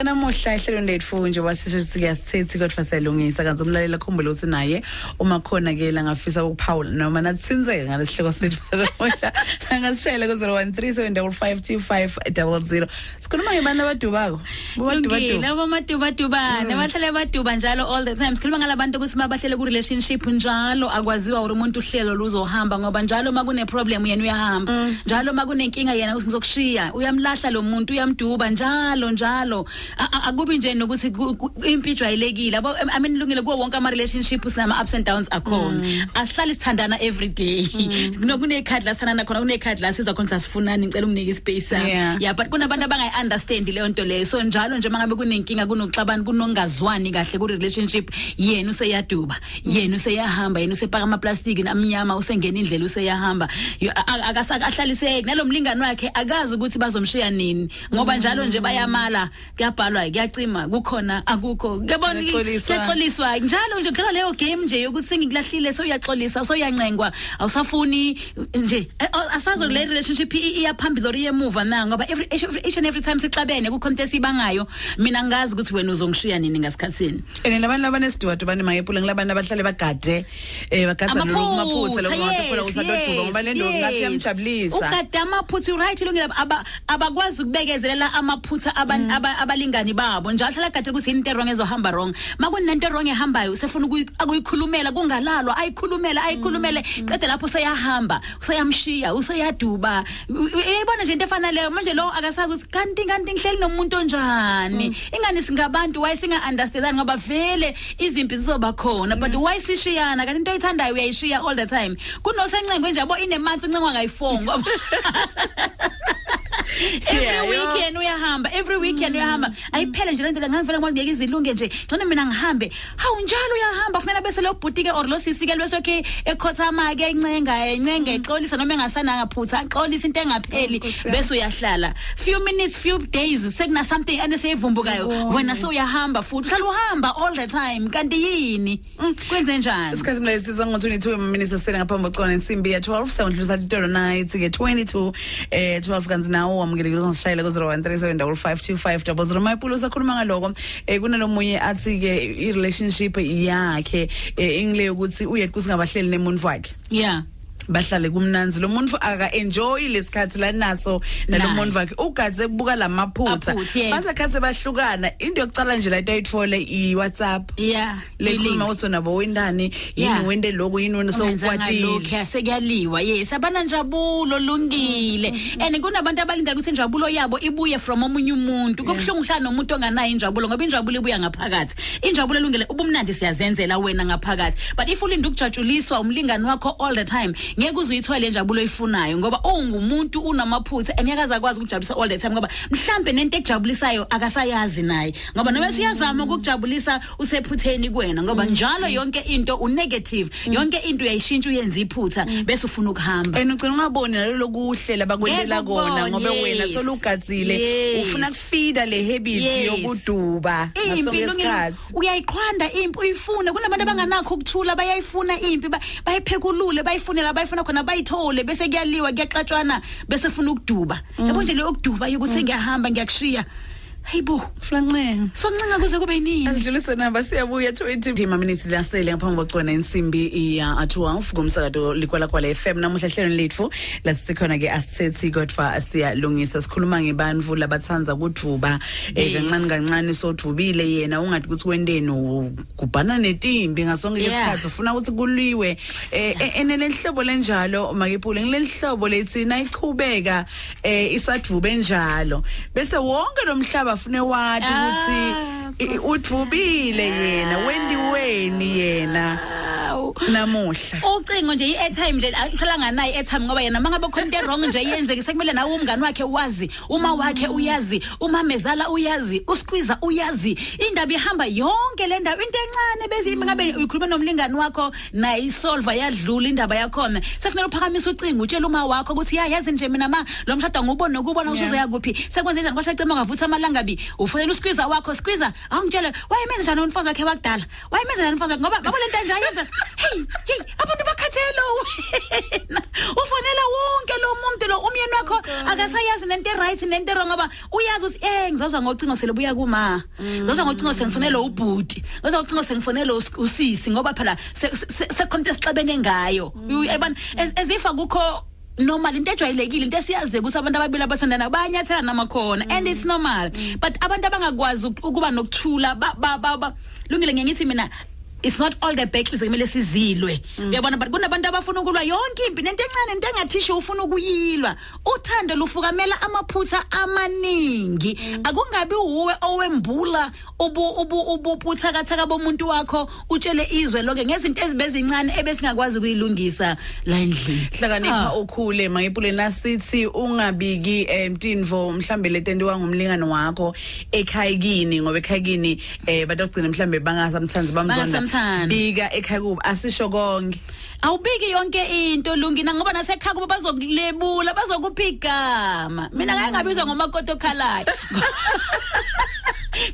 Namuhla ehlelweni lethu njengoba sisho siyasithethi kodwa siyalungisa kanti umlaleli akhumbule ukuthi naye uma khona ke la ngafisa ukuphawula noma nathinzeka ngalesihloko sethu sanamuhla angasishayela ku 0137552500. Sikhuluma ngebantu abadubako. Lungile, abamadubadubane bahlale baduba njalo all the time. Sikhuluma ngalabantu ukuthi mabahlele ku relationship njalo akwaziwa uri umuntu uhlelo luzohamba, ngoba njalo makune problem yena uyahamba, njalo makunenkinga yena uthi ngizokushiya, uyamlahla lo muntu, uyamduba njalo njalo. Akubi nje nokuthi impi ijwayelekile yabo. I mean, lungile, kuwo wonke ama relationship sinama ups and downs akhona. Asihlali sithandana every day. No, kunekhadi la sithandana khona, kunekhadi la sizwa khona sasifunani, ngicela unginike ispace sami. Yeah, but kunabantu abangayi understand leyo nto leyo. So njalo nje mangabe kunenkinga, kunokuxabana, kunongazwani kahle ku relationship, yena useyaduba, yena useyahamba, yena usepaka ama plastic amnyama, usengena indlela, useyahamba. Akasakahlaliseki nalomlingani wakhe, akazi ukuthi bazomshiya nini, ngoba njalo nje bayamala, kuyabhalwa, kuyacima, kukhona, akukho, kuyabona. Kuyaxoliswa. Kuyaxoliswa njalo nje, kudlala leyo game nje yokuthi sengikulahlile, soyaxolisa, soyancengwa, awusafuni nje. Asazo le relationship iyaphambili or iyemuva na, ngoba each and every time sixabene kukho into esibangayo. Mina ngazi ukuthi wena uzongishiya nini, ngasikhathini. Ene labantu labanesiduba mayepula ngilabantu abahlale bagade, bagadza lokumaphutha lokungathi usadoduba, ngoba le nto ngathi iyamjabulisa. Ugada amaphutha, right, lungile. Abakwazi ukubekezelela amaphutha abalingani babo. Njalo hlala gadela ukuthi into wrong ezohamba wrong. Makunento wrong ehambayo, usefuna ukuyikhulumela, kungalalwa, ayikhulumele, ayikhulumele, qede lapho useyahamba, useyamshiya, useyaduba. Uyayibona nje into efana leyo. Manje lo akasazi ukuthi kanti ngihleli nomuntu onjani. Ingani singabantu, why singa understandani? Ngoba vele izimpi zizoba khona, but why sishiyana? Kanti into oyithandayo uyayishiya all the time. Kunosencengwe nje yabo, inemonth uncengwa ngayi4, ngoba every weekend uyahamba, every weekend uyahamba. Ayiphele nje lento, ngangivela ngibona ngeke izilunge nje, ngcono mina ngihambe. Hawu, njalo uyahamba, kufanele bese lo bhuti ke or lo sisi ke bese okay ekhothama ke, encenga, encenga, exolisa noma engasana ngaphutha, axolisa, into engapheli. Nkosi yami. Bese uyahlala few minutes, few days, sekuna something eneseyivumbukayo, wena sewuyahamba futhi, uhlala uhamba all the time. Kanti yini, kwenze njani? Isikhathi mla siza ngo-22 minutes asele ngaphambi kokucona insimbi ya-12. Sewundlulisa titolo night ke 22 12, kanti nawo wamukelekile uzosishayela ku-0137552500. Mayipulo, usakhuluma ngaloko, kunalomunye athi-ke i-relationship yakhe ingile yokuthi uye kuthi ngabahleli nemuntu wakhe, bahlale kumnanzi, lo muntu aka-enjoy lesikhathi lanaso nalo Naye. muntu wakhe, ugadze kubuka lamaphutha. Aphutha, yes. Basekhathi bahlukana, into yokucala nje la ayithole i-WhatsApp lekhuluma ukuthi nabo wendani, yini wende lokhu, yini wena sowukwatile. Lokhu sekuyaliwa, yes, abananjabulo, lungile. And kunabantu abalindela ukuthi injabulo yabo ibuye from omunye umuntu. Kubuhlungu uhlala nomuntu onganayo injabulo, ngoba injabulo ibuya ngaphakathi. Injabulo elungile, ubumnandi siyazenzela wena ngaphakathi, but if ulinda ukujatshuliswa umlingani wakho all the time, ngeke uze uyithole injabulo oyifunayo, ngoba ungumuntu unamaphutha and ngeke akwazi ukujabulisa all the time, ngoba mhlambe nento ekujabulisayo akasayazi naye, ngoba noma usuyazama ukukujabulisa usephutheni kuwena, ngoba njalo yonke into unegative, yonke into uyayishintsha, uyenza iphutha, bese ufuna ukuhamba. And ugcina ungaboni nalolo kuhle labakwentela Ngeke kona, ukubone, ngoba wena solugadzile, ufuna kufida le habit yokuduba Impi, ngasonke lungile, isikhathi. Uyayiqhwanda impi, uyifuna. Kunabantu abanganakho ukuthula, bayayifuna impi, bayiphekulule, bayifune la bayifuna khona, bayithole, bese kuyaliwa, kuyaxatshwana, bese funa ukuduba. Yabo nje le yokuduba yokuthi ngiyahamba, ngiyakushiya, hayibo. Flanqe. Soncenga kuze kube nini? Asidlulise namba, siyabuya. 20 minutes lasele ngaphambi kokucona insimbi ya 12 kumsakato Likwalakwala FM. Namuhla hlelweni lethu lasikhona ke asithethi kodwa siyalungisa, sikhuluma ngebantfu labatsandza kudvuba. Kancane kancane sodvubile yena, ungathi ukuthi wendeni, kubhana netimbi ngasonke isikhathi, ufuna ukuthi kuliwe. Ene lenhlobo lenjalo makephule ngilenhlobo lethi nayichubeka isadvube njalo, bese wonke lo mhlaba afune wati ukuthi udvubile yena, wendiweni yena Awu. namuhla. Ucingo nje, i-airtime nje, ahlala nganayo i-airtime, ngoba yena mangabe khona into wrong nje yenzeke, sekumele nawe umngani wakhe wazi, uma wakhe uyazi, umamezala uyazi, usqueezer uyazi, indaba ihamba yonke le ndaba. Into encane bese ngabe uyikhuluma nomlingani wakho naye isolve, yadlula indaba yakhona, sefunela uphakamisa ucingo, utshela uma wakho ukuthi ya, yazi nje mina ma lo mshado ngubona nokubona ukuthi uzoya kuphi, sekwenze njani, kwasha cema ngavutha amalangabi. Ufonela usqueezer wakho, "Squeezer, awungitshele, wayemenze njani umfazi wakhe wakudala? Wayemenze njani umfazi wakhe? Ngoba lento nje ayenza, hey." Hey, hey, abantu bakhathele wena. Ufonela wonke lo muntu lo umyeni wakho akasayazi nento right nento wrong, ngoba uyazi ukuthi ngizozwa ngocingo selebuya kuma, ngizozwa ngocingo sengifonela ubhuti, ngizozwa ngocingo sengifonela usisi, ngoba phela sekhonto esixabene ngayo. Uyabona, as if akukho normal, into ejwayelekile, into esiyazi ukuthi abantu ababili abathandana bayanyathela namakhona, and it's normal. But abantu abangakwazi ukuba nokuthula ba lungile, ngithi mina it's not all the battles ekumele sizilwe, uyabona, but kunabantu abafuna ukulwa yonke impi, nento encane, into engathisha ufuna ukuyilwa. Uthando lufukamela amaphutha amaningi. Akungabi uwe owembula ubuthakathaka bomuntu wakho, utshele izwe lonke ngezinto ezibezincane ebesingakwazi ukuyilungisa la endlini. Hlakanipha ukhule mayipule. Nasithi ungabiki emtinvo mhlambe letentiwa ngumlingano wakho ekhaya kini, ngoba ekhaya kini batogcina mhlambe bangasamthanzi, bamzonda. Bangasamthandi. Bika ekhaya kubo, asisho konke. Awubiki yonke into, Lungina, ngoba nasekhaya kubo bazokulebula, bazokupha igama. Mina ngake ngabizwa ngomakoti okhalayo.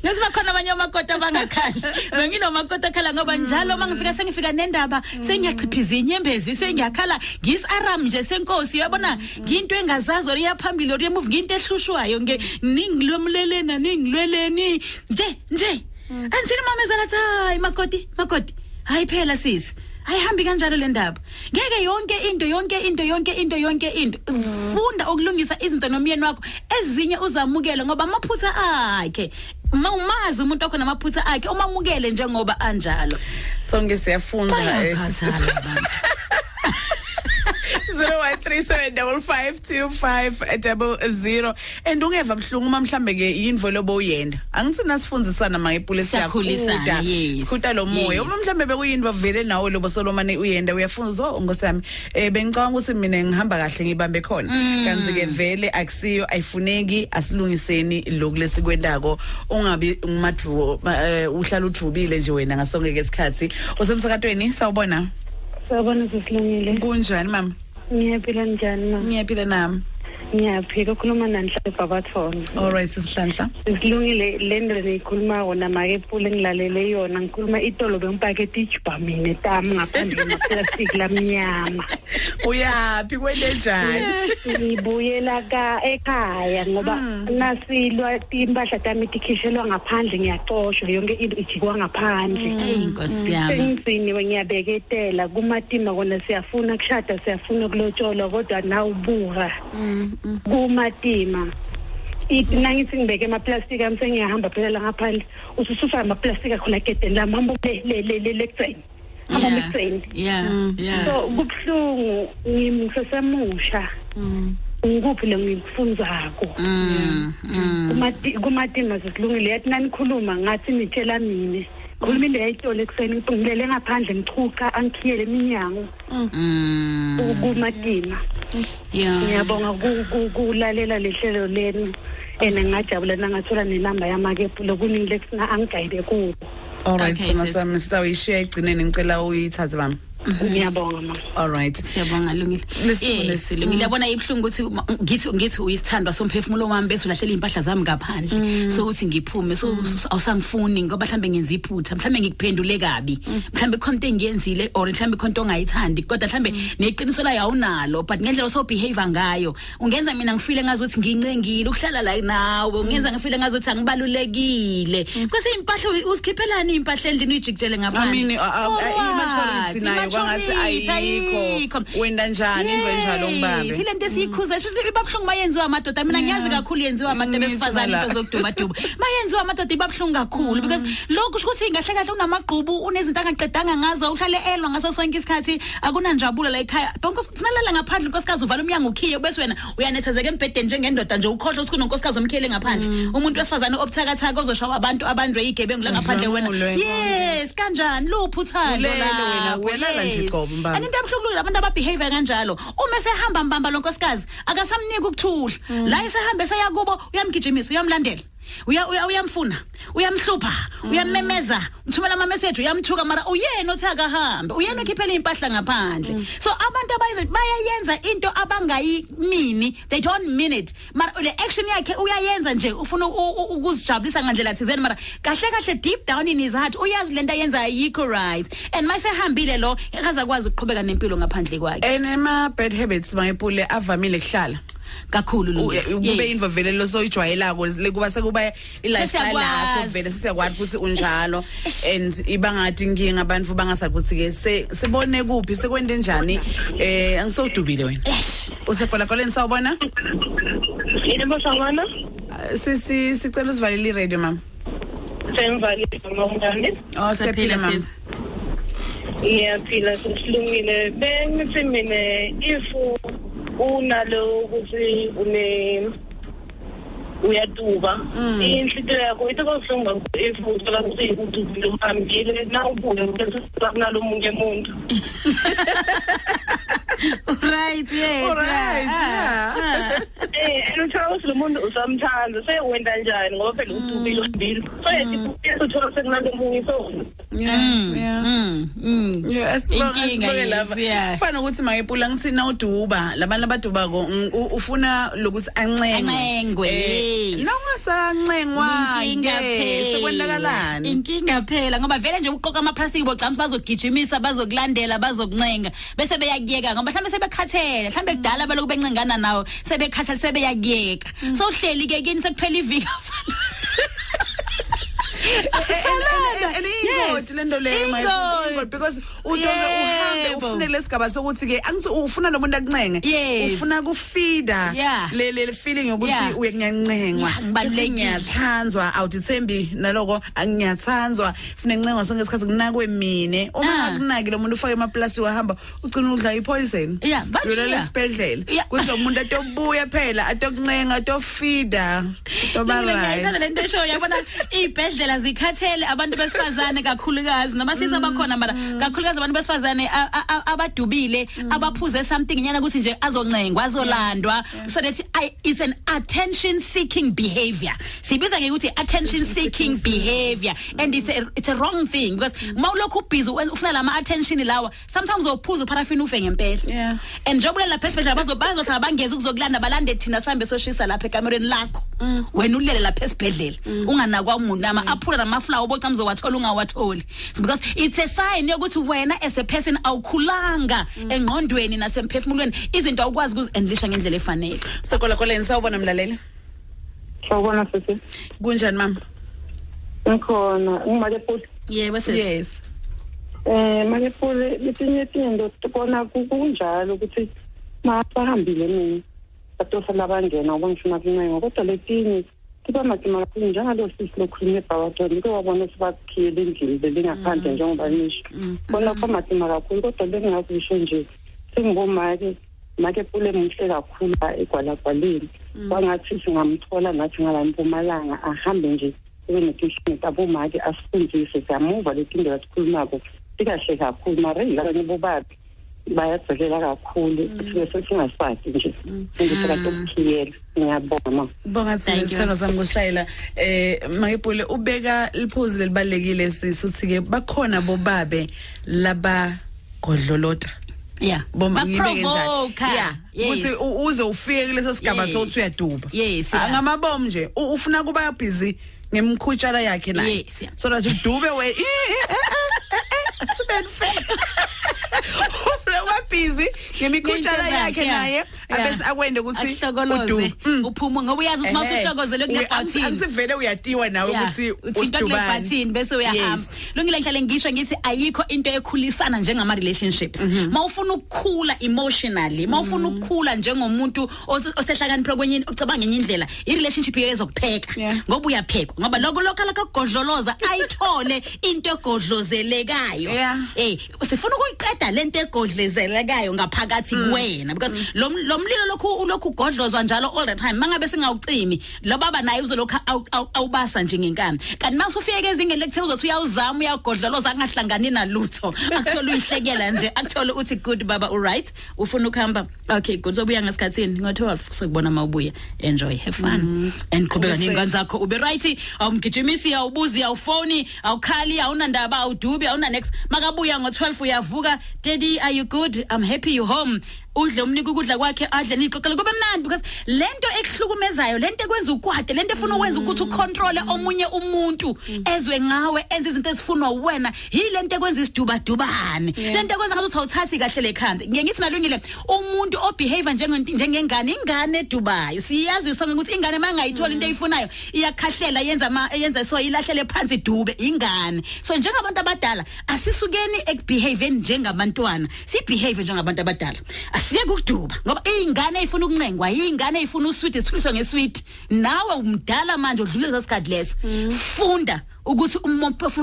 Ngathi bakhona abanye omakoti abangakhali, benginomakoti okhala ngoba njalo uma ngifika sengifika nendaba, sengiyachiphiza inyembezi, sengiyakhala, ngisi-aram nje senkosi, uyabona, nginto engazazi or iyaphambili or emuva, nginto ehlushwayo nge ningilomlelena ningilweleni nje nje. Anzini mamezala athi, "Hayi makoti, makoti, hayi phela sisi, ayihambi kanjalo le ndaba, ngeke yonke into, yonke into, yonke into, yonke into." Funda ukulungisa izinto nomyeni wakho, ezinye uzamukele ngoba amaphutha akhe, mawumazi umuntu wakho namaphutha akhe, umamukele njengoba anjalo. Sonke siyafunda. Bayakhathala abantu. 0137552500. And ungeva buhlungu uma mhlambe ke yinvo lobo uyenda. Angithi nasifundisana mayipule, Siyakhulisana, siyakhuda, yes. sikhuta lo moya. Uma mhlambe bekuyinvo vele nawe lobo solomane uyenda, uyafunza, oh ngosami, bengicabanga ukuthi mina ngihamba kahle, ngibambe khona, kanti ke vele akusiyo, ayifuneki. Asilungiseni lokhu lesikwendako. Ungabi umadvuko, uhlala udvubile nje wena ngasonke ke isikhathi. Usemsakatweni, sawubona. Sawubona, sesilungile. Kunjani, mama? Ngiyaphila, njani ma? Ngiyaphila nami. Ngiyaphila, ukhuluma naNhlanhla Babathona. All right, sisihlanhla. Silungile, le nto niyikhuluma wona makepule ngilalele yona. Ngikhuluma itolo bengipakete ijuba mina tami ngaphandle kwamaplastiki lamnyama. Uyaphi, kwente njani? Ngibuyela ka ekhaya ngoba nasilwa impahla tami tikhishelwa ngaphandle, ngiyaxoshwa, yonke into ijikwa ngaphandle. Eyi nkosi yami. Sengigciniwe, ngiyabeketela kumatima kona. Siyafuna kushada, siyafuna kulotsholwa, kodwa nawubuka kumatima. Ithi nangithi ngibeke amaplastiki ami, sengiyahamba phela la ngaphandle, usususa amaplastiki akhona egedeni lami, hamba le le le le lekugcina, hamba ekugcina. So kubuhlungu, ngisesemusha, ngikuphi le ngikufunzako? Kumatima sesilungile, yathi nanikhuluma ngathi nitshela mina. Khuluma into yayitolo ekuseni, ngilele ngaphandle, ngichucha, angikhiyele iminyango. Kumatima. Ngiyabonga kulalela lehlelo lenu and ngajabula nangathola nenamba yamakephulo, kuningi lekufuna angigayide kuwo. All right. Okay, Sona sis. sami sitawuyishiya egcineni, ngicela uyithathe, mama. Ngiyabonga, ma. All right. Siyabonga, Lungile. Lesifune- Yes, Lungile, yabona ibuhlungu ukuthi ngithi uyisithandwa somphefumulo wami, bese ulahlela impahla zami ngaphandle, so uthi ngiphume, so awusangifuni ngoba mhlambe ngenza iphutha, mhlambe ngikuphendule kabi, mhlambe khona into engiyenzile or mhlambe khona into ongayithandi, kodwa mhlambe neqiniso layo awunalo, but ngendlela oso behave ngayo ungenza mina ngifile ngazi ukuthi ngincengile ukuhlala la nawe, ungenza ngifile ngazi ukuthi angibalulekile, because impahla uzikhiphelani impahla endlini uyijikijele ngaphandle? I mean, For i-maturity what? nayo kwangathi Immaturity, ayikho. Wenda njani into enjalo ngibambe? Yes, ile nto esiyikhuza, especially ibabuhlungu mayenziwa amadoda. Mina ngiyazi kakhulu yenziwa amadoda Ngithi besifazane, mala. into zokudubaduba mayenziwa amadoda ibabuhlungu kakhulu, because lokhu kusho ukuthi kahle kahle unamagqubu, unezinto angaqedanga ngazo, uhlale elwa ngaso sonke isikhathi, akunanjabulo la ekhaya. Bonke sinalala ngaphandle, unkosikazi uvala umnyango ukhiye, bese wena uyanethezeka embhedeni njengendoda nje, ukhohlwa ukuthi kunonkosikazi omkhiyele ngaphandle, umuntu wesifazane obuthakathaka ozoshawa abantu, abanjwe igebengu la ngaphandle, wena. Udlwengulwe. Yes, kanjani luphi uthando Ulele wena, lapho? uyalala nje qobo, mbamba. And into ebuhlungu, abantu ababehave kanjalo, uma esehamba mbamba lo nkosikazi akasamnika ukuthula la, esehambe seya kubo, uyamgijimisa, uyamlandela, uyamfuna. Uyamhlupha, uyamemeza, uthumela ama message, uyamthuka, mara uyena othi akahambe, uyena okhiphela impahla ngaphandle. So abantu abayenza bayayenza into abangayimini, they don't mean it, mara le action yakhe uyayenza nje ufuna ukuzijabulisa ngandlela thizeni, mara kahle kahle deep down in his heart uyazi lento ayenza ayikho right, and masehambile lo akazakwazi ukuqhubeka nempilo ngaphandle kwakhe. And ema bad habits, Mayipule, avamile kuhlala kakhulu. Lungile. Kube into vele losoyijwayelako, kuba sekuba i-lifestyle yakho. Sesiyakwazi. Vele sesiyakwazi ukuthi unjalo and ibangathi inkinga abantu bangasakuthi ke sibone kuphi, sekwende njani. Angisodubile wena. Eish. Usebholakoleni, sawubona. Yebo, sawubona. Sisi, sicela usivalele i-radio, mama. Sengivalile, ngomngani. Oh, siyaphila, mama. Sisi. Ngiyaphila, sesilungile. Bengithi mina if unalo ukuthi une uyaduba, inhliziyo yakho itoba buhlungu kakhulu if uthola ukuthi udubile, uhambile, na ubuye bese kunalo munye umuntu. Right, yes. Alright, yeah. And uthola ukuthi lo muntu usamthanda, sewenta njani ngoba phela udubile, uhambile, so yathi uthola sekunalo munye, so Yeah. Yeah, asibonge. Inkinga, Asibonge yes, lapha. yeah. Kufana ukuthi Mayipula ngithi nawuduba, labantu abadubako ufuna lokuthi ancengwe. Ancengwe, yes. Nawungasancengwa Inkinga ke phela. sekwenzakalani? Inkinga phela ngoba vele nje uqoqa ama-plastic bocamsi, bazogijimisa, bazokulandela, bazokuncenga, bese beyakuyeka ngoba mhlawumbe sebekhathele, mhlawumbe kudala baloku bencengana nawo, sebekhathele, sebeyakuyeka. So uhleli ke kini, sekuphela iviki, awusalala. And iyingozi lento leyo, Ingozi. Mayipula, because udoze uhambe ufune lesigaba sokuthi ke angithi ufuna lo muntu akuncenge. Ufuna kufeeda le feeling yokuthi uye ngiyancengwa. Yeah, ngibalulekile. Ngiyathandzwa, awuthembi naloko, angiyathandzwa, funa incengwa sonke isikhathi, kunakwe mine. Uma ngakunaki lo muntu, ufake emaplasi, wahamba, ugcina udla ipoison. Yeah, bakushiya. Uyolala esibhedlela. Kuthi lo muntu atobuya phela atokuncenga, atofeeda, atoba Ngiyayithanda right. lento eshoyo, yabona iy'bhedlela zikhathele abantu besifazane kakhulukazi, noma silisa bakhona, mara kakhulukazi abantu besifazane abadubile, abaphuze something nyana ukuthi nje azoncengwa, azolandwa, so that it's an attention seeking behavior. Sibiza ngekuthi attention seeking behavior, and it's a wrong thing because mawulokhu ubusy ufuna lama attention lawa, sometimes uzophuza uparaffin ufe ngempela. And njengoba ulele lapha esibhedlela, bazohlala bangeze ukuzokulanda, balande thina, sihambe soshisa lapha ekamereni lakho, wena ulele lapha esibhedlela unganakwa umuntu, nama aphula namaflower oboca mzowathola ungawatholi. So because it's a sign yokuthi wena as a person awukhulanga engqondweni nasemphefumulweni, izinto awukwazi ukuzi-handlisha ngendlela efanele. Sokola koleni, sawubona mlaleli. Sawubona, sisi. Kunjani, mama? Ngikhona, ngimake futhi. Yebo, sisi. Yes. Make futhi letinye tinto kona kunjalo ukuthi masahambile mina batosa labangena ngoba ngifuna kuncenga, kodwa letinye tiba matima kakhulu, njengalo sisi lokhulume eBarberton, ngike wabona sebakhiyele endlini belingaphandle njengoba nisho kona kuba matima kakhulu. Kodwa bengingakusho nje singomake, make Pule muhle kakhulu la egwalagwaleni, kwangathi singamthola nathi ngala Mpumalanga, ahambe nje kube netinhlelo tabomake asifundise. Siyamuva letinto lasikhulumako tikahle kakhulu, mara yilabanye bobabi bayadzelela kakhulu, sibe sesingasati nje ngisakatokukhiyela. Ngiyabonga, ma. Bonga. Thank you. Sithando sami kushayela. Mayipule ubeka liphuzu lelibalekile, sisi, uthi ke bakhona bobabe laba godlolota. Boma ngibeke njalo. Baprovoka. Yeah. Ukuthi uze ufike kuleso sigaba sokuthi uyaduba. Ngamabomu nje ufuna kuba busy ngemkhutshana yakhe naye. So that udube we sibe fair. Ufuna kuba busy ngemikhutshana Ngento yakhe zakhe, yeah. naye abese akwende ukuthi Ahlokolozwe. udume. Uphuma ngoba uyazi ukuthi mawusuhlokozele kule button. Angisivele uyatiwa nawe ukuthi uthinta kule usidubani. button bese uyahamba. Lungile, ngihlale ngisho ngithi ayikho into ekhulisana njengama relationships. Mawufuna ukukhula emotionally, mawufuna ukukhula njengomuntu osehlakaniphe kwenye, ucabanga ngenye indlela, i relationship yezokupheka ngoba uyaphekwa, ngoba lokho lokho lokugodloloza ayithole into egodlozelekayo. Sifuna ukuyiqeda lento egodlezelekayo ngaphakathi kuwena because lo lo Lo mlilo lokhu ugodlozwa njalo all the time. Mangabe singawucimi lo baba naye uzolokhu awubasa nje ngenkani. Kanti mawusufika ezingeni lekuthe uzothi uyawuzama uyagodloloza angahlangani nalutho, akuthole uyihlekela nje, akuthole uthi good baba, all right, ufuna ukuhamba, okay good, uzobuya ngesikhathini ngo12, sokubona mawubuya, enjoy, have fun and qhubeka ney'ngane zakho, ube right, awumgijimisi, awubuzi, awufoni, awukhali, awunandaba, awudubi, awuna next. Makabuya ngo12 uyavuka, daddy, are you good? I'm happy you home. Udle, umnika ukudla kwakhe, adle, nixoxele, kube mnandi, because lento ekuhlukumezayo, lento ekwenza ukwade, lento efuna ukwenza ukuthi ucontrole omunye umuntu ezwe ngawe, enze izinto ezifunwa wena, yilento ekwenza isidubadubane, lento ekwenza ngathi awuthathi kahle lekhanda. Ngiye ngithi malungile, umuntu obehave njengengane, ingane edubayo, siyazi sonke ukuthi ingane mangayithola into eyifunayo iyakhahlela, yenza yenza so, ilahlele phansi, dube ingane. So njengabantu abadala asisukeni ekubehaveni njengabantwana, sibehave njengabantu abadala, asiyeke ukuduba, ngoba ingane ifuna ukuncengwa, ingane ifuna usweet, isithuliswa ngesweet. Nawe umdala manje, udlule lesikhathi leso. Funda ukuthi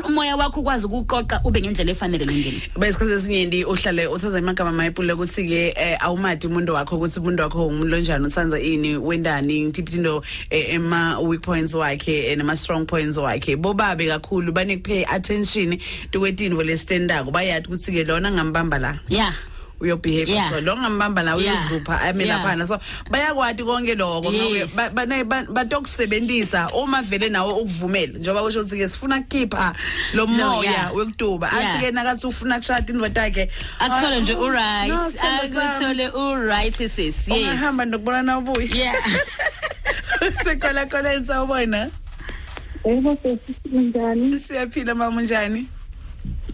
umoya wakho ukwazi ukuqoqa ube ngendlela efanele lungile. Besikhathi esiningi uhlale uthatha amagama mayipule ukuthi ke awumati umuntu wakho, ukuthi umuntu wakho umuntu onjani, uthanza ini, wendani, ngithiphi into ema weak points wakhe nama strong points wakhe. Bobabe kakhulu banekupay attention tukwetinvo lesitendako, bayathi ukuthi ke lona ngambamba la, uyobehave, so lo ngambamba la uyozupha ame laphana, so bayakwati konke lokho. Batokusebenzisa uma vele nawe ukuvumela, njengoba usho ukuthi ke sifuna ukukhipha lo moya wekuduba, athi ke nakathi ufuna kushada indoda yakhe akuthole nje uright, akuthole uright sis. Yes, ungahamba nokubona na ubuye. Sekola kola, sawubona. Yebo sisi, kunjani? Siyaphila mama, unjani?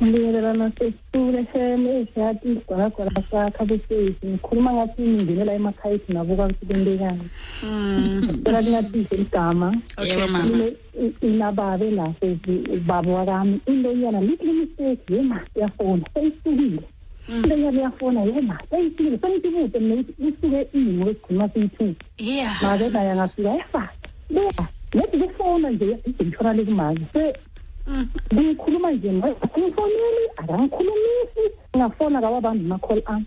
Ngibingelela nasesitule FM ejathi igwalagwala sakha besezi ngikhuluma ngathi ningenela emakhaya ethu nabuka ukuthi kwentekani. Cela ningathize igama. Yebo mama. Inababe la sesi, ubaba wakami into yana little mistake yema uyafona seyisukile. Into yana uyafona yema seyisukile, sengitibute mina ukuthi usuke ini ngoba sikhuluma siyi-two. Make naye angafika yafa. Buka lethi kufona nje ngithola le kumake. Se ngikhuluma nje ngifoneli akangikhulumisi, ngafona kawabambi ama-call ami.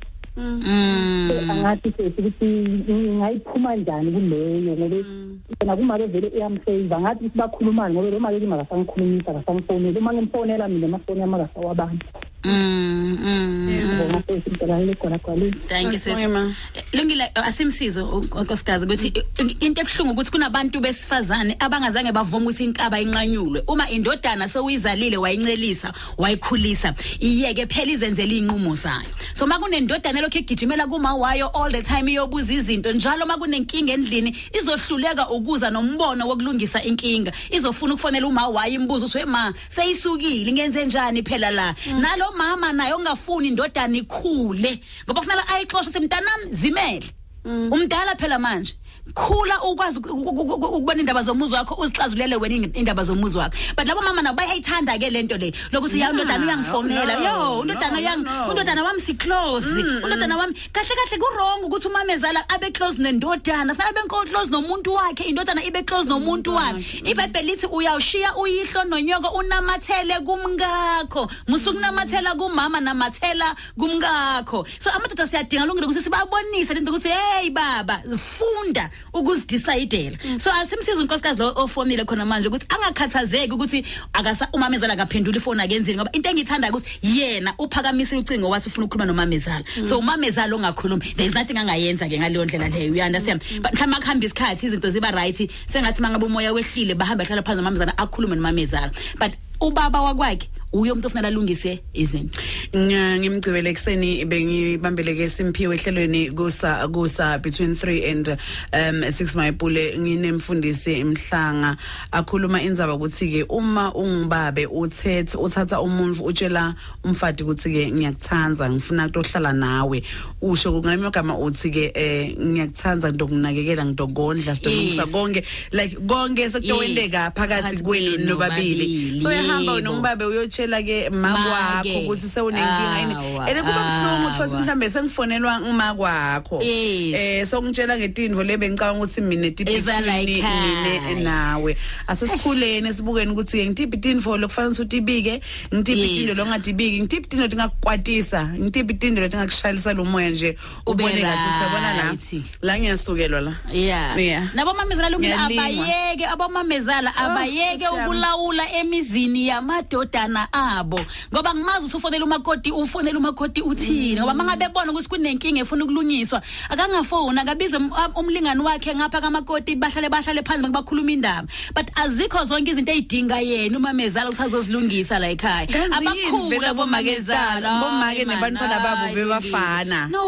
Angathi sesi ukuthi ngingayiphuma njani kuleyo, ngoba yena kumake vele uyamsave, ngathi ukuthi bakhulumani, ngoba lo make kimi akasangikhulumisa, akasangifoneli, uma ngimfonela mina amafoni ami akasawabambi. Thank you sis. Lungile, asimsize unkosikazi ukuthi into ebuhlungu ukuthi kunabantu besifazane abangazange bavume ukuthi inkaba inqanyulwe. Uma indodana sewuyizalile, wayincelisa, wayikhulisa, iyeke phela izenzele inqumo zayo. So makunendodana lokho egijimela kuma wayo all the time iyobuza izinto njalo, makunenkinga endlini izohluleka ukuza nombono wokulungisa inkinga, izofuna ukufonela uma wayo imbuzo uthi ma seyisukile ngenze njani phela la. Nalo mama naye ongafuni indodana ikhule, ngoba kufanele ayixoshe ukuthi mntanami zimele, umdala phela manje, khula ukwazi ukubona indaba zomuzi wakho, uzixazulele wena indaba zomuzi wakho. But labo mama nabo bayayithanda ke lento le lokuthi ya undodana uyangifonela, yo undodana yang undodana wami si close, undodana wami kahle kahle. Ku wrong ukuthi umamezala abe close nendodana, fanele abe close nomuntu wakhe, indodana ibe close nomuntu wakhe. IBhayibheli lithi uyawushiya uyihlo nonyoko unamathele kumngakho, musukunamathela kumama, namathela kumngakho. So amadoda siyadinga lungile ukuthi sibabonise lento ukuthi hey baba, funda ukuzidecidela. So asimsize unkosikazi lo ofonile khona manje ukuthi angakhathazeki ukuthi akasa umamezala akaphendula ifoni akenzini, ngoba into engithanda ukuthi yena uphakamisile ucingo wathi ufuna ukukhuluma nomamezala. So umamezala ongakhulumi, there is nothing angayenza ke ngaleyo ndlela leyo, you understand? But mhlawumbe akuhamba isikhathi izinto ziba right, sengathi mangabe umoya wehlile bahamba hlala phansi nomamezala akhulume nomamezala. But ubaba wakwakhe uye umuntu ofanele alungise izinto. Ngimgcibele ekseni bengibambeleke Simphiwe ehlelweni kusa between 3 and 6 mayipule, nginemfundisi Mhlanga akhuluma indzaba ukuthi ke uma ungibabe uthethe uthatha umuntu utshela umfati ukuthi ke ngiyakuthanda, ngifuna ukuhlala nawe, usho kungamagama uthi ke ngiyakuthanda, ngizokunakekela, ngizokondla, sizolungisa konke, like konke sekutowendeka phakathi kwenu nobabili. So uyahamba nombabe uyotshela utshela ke makwakho Make. ukuthi sewunenkinga yini. Awa, And kuba buhlungu uthola awa. mhlambe sengifonelwa ngimakwakho. Yes. Sokungitshela ngetintfo le bengicabanga ukuthi mina Ezala ekhaya. mine nawe. Asesikhuleni sibukeni ukuthi ngitiphi tintfo lokufanele ukuthi utibike, ngitiphi Yes. tintfo longatibiki, ngitiphi tintfo tingakukwatisa, ngitiphi tintfo letingakushayelisa lo moya nje Ube ubone kahle ukuthi yabona la. right. La ngiyasukelwa la. Yeah. Yeah. Nabomamezala lungile Ngiyalingwa. abayeke abomamezala abayeke Nkosi yami. ukulawula emizini yamadodana abo ngoba ngimazi usufonela umakoti ufonela umakoti uthini ngoba mangabe bona ukuthi kunenkinga efuna ukulungiswa akangafoni akabize umlingani wakhe ngapha kamakoti bahlale phansi bakhuluma indaba, but azikho zonke izinto eyidinga yena umamezala ukuthi azozilungisa la ekhaya. Kanti yini vele Abakhulu abomamezala, abomamezala bomake Hayi man, nebantwana babo hayi, bebafana. No,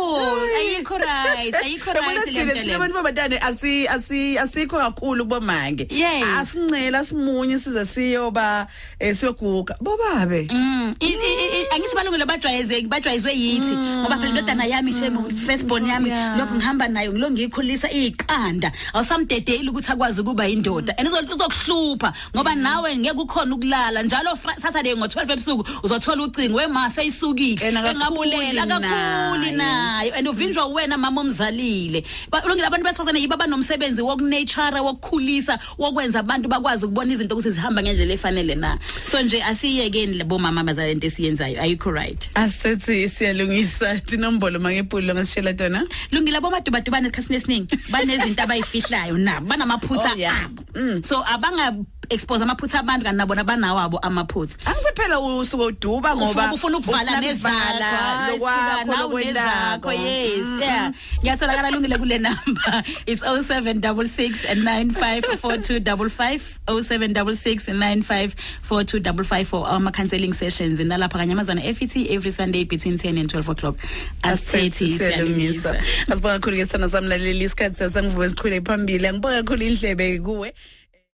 ayikho right, ayikho Yabona right le thina nto thina le. abantu babatane asi asi asikho kakhulu kubomake. Yes. Asincela simunye size siyoba siyoguga. Bobabe. Angithi balungile bajwayezeki bajwayezwe yithi ngoba phela indodana yami shame first born yami lokhu ngihamba nayo ngilo ngiyikhulisa iqanda awusamdedeli ukuthi akwazi ukuba indoda and uzokuhlupha ngoba nawe ngeke ukhona ukulala njalo Saturday ngo12 ebusuku uzothola ucingo wema seyisukile And akakhuli engabulela akakhuli naye. nayo and uvinjwa wena mama omzalile. Ulungile abantu besifazane yibo abanomsebenzi wokunature wokukhulisa wokwenza abantu bakwazi ukubona izinto ukuthi zihamba ngendlela efanele na. So nje asiyekeni lebo mama bazale into esiyenzayo ayikho right. Asithi siyalungisa tinombolo mangephulu ngasishela tona. Lungile abomadubadubane esikhathini esiningi banezinto abayifihlayo nabo banamaphutha Oh, yeah. abo, so abanga expose amaphutha abantu kanti nabona banawabo amaphutha. Angithi phela usuke uduba ngoba ufuna ukuvala nezakho lokwakho lokwenzakho lokwendakho. Yes, yeah, ngiyatholakala lungile kule number, it's 0766 954255, 0766 954255 for our counseling sessions nalapha kanyamazana FET every Sunday between 10 and 12 o'clock. Asithethi siyalungisa. Asibonga kakhulu ke sithanda samlaleli isikhathi sasangivume sichule phambili. Angibonga kakhulu indlebe kuwe.